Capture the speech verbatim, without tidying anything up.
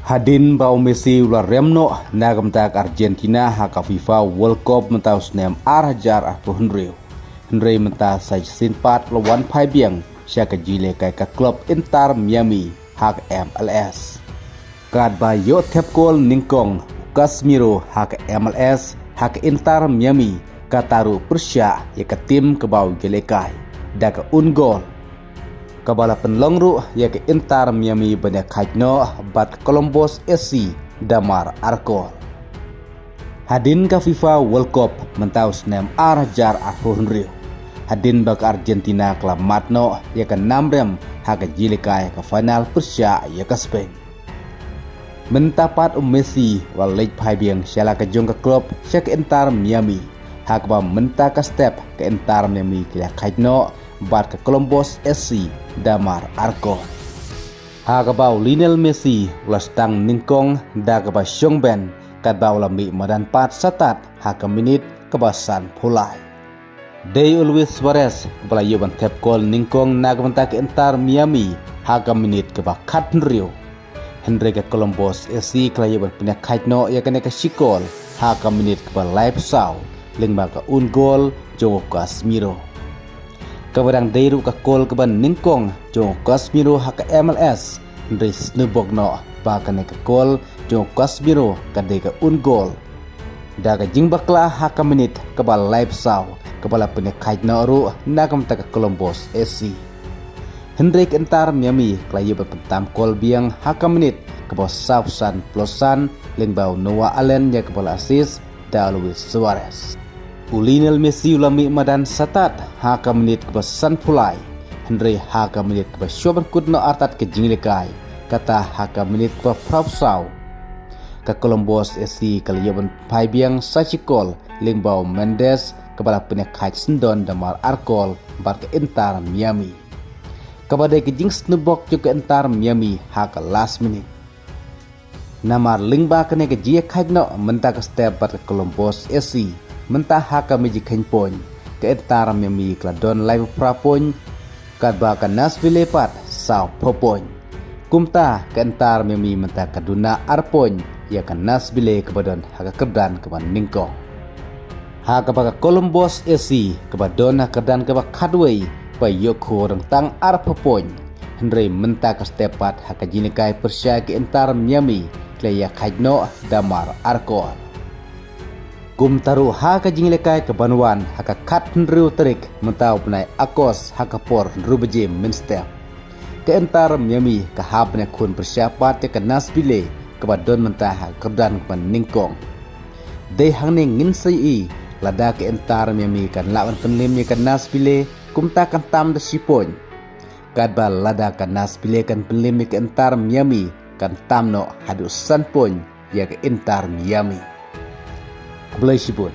Hadien ba u Messi u la rem noh na ka bynta ka Argentina ha ka FIFA World Cup mynta u snem ar hajar arphew hynriew, hynrei mynta sa shisien pat u la wan phai biang sha ka jingïalehkai ka klub Inter Miami ha ka M L S. Katba ïoh thep kol nyngkong u Casemiro ha ka M L S ha ka Inter Miami, kata ruh pyrshah ïa ka tim kaba u ïalehkai da ka own goal, kaba la pynlong ruh ïa ka Inter Miami ban ïakhaid noh bad ka Columbus S C da mar ar kol. Hadien ka FIFA World Cup mynta u snem ar hajar arphew hynriew, hadien ba ka Argentina ka la mad noh ïa ka nam rem ha ka jingïalehkai ka final pyrshah ïa ka Spain, mynta pat u Messi u la leit phai biang sha la ka jong ka klub sha ka Inter Miami, ha kaba mynta ka step ka Inter Miami ka la ïakhaid noh bad ka Columbus S C da mar ar kol, ha kaba u Lionel Messi u la sdang nyngkong da kaba shong ben, katba u la mih madan pat sa tad ha ka minit kaba sanphew lai. Dei u Luis Suarez kaba la ïoh ban thep kol nyngkong na ka bynta ka Inter Miami ha ka minit kaba khathynriew, hynrei ka Columbus S C ka la ïoh ban pynïakhaid noh ïa kane ka shi kol ha ka minit kaba laiphew saw lyngba ka own goal jong u Casemiro, kaba dang dei ruh ka kol kaba nyngkong jong u Casemiro ha ka M L S, hynrei sngewbok noh ba kane ka kol jong u Casemiro ka dei ka own goal da ka jingbakla ha ka minit kaba laiphew saw, kaba la pynïakhaid noh ruh na ka bynta ka Columbus S C. Hynrei ka Inter Miami ka la ïoh ban pyntam kol biang ha ka minit kaba sawphew san plus san lyngba u Noah Allen, ïa kaba la assist da u Luis Suarez. U Lionel Messi u la mih madan sa tad ha ka minit kaba sanphew lai, hynrei ha ka minit kaba shuwa ban kut noh artat ka jingïalehkai, kata ha ka minit kaba phraphew saw, ka Columbus S C ka la ïoh ban phai biang sa shi kol lyngba u Mendes, kaba la pynïakhaid syndon da mar ar kol bad ka Inter Miami, kaba dei ka jingsngewbok jong ka Inter Miami ha ka last minute. Namar lyngba kane ka jingïakhaid noh mynta ka step bad ka Columbus S C, mynta ha ka mih jingkheiñ point, ka Inter Miami ka la don laiphew phra point, katba ka Nashville pat sawphew point. Kumta ka Inter Miami mynta ka duna ar point ïa ka Nashville kaba don ha ka kyrdan kaba nyngkong, ha kaba ka Columbus S C kaba don ha ka kyrdan kaba khatwei ba ïoh khur tang arphew point, hynrei mynta ka step pat ha ka jingïalehkai pyrshah ka Inter Miami ka la ïakhaid noh da mar ar kol. Kumta ruh ha ka jingïalehkai kaban wan ha ka khathynriew tarik mynta u bnai August ha ka por hynriew baje mynstep, ka Inter Miami ka hap ban ïakhun pyrshah pat ïa ka Nashville kaba don mynta ha ka kyrdan kaba nyngkong. Dei hangne ngin sa ïohi lada ka Inter Miami kan lah ban pynlem ïa ka Nashville, kumta kan tam da shi point. Katba lada ka Nashville kan pynlem ïa ka Inter Miami, kan tam noh haduh san point ïa ka Inter Miami. Khublei shibun.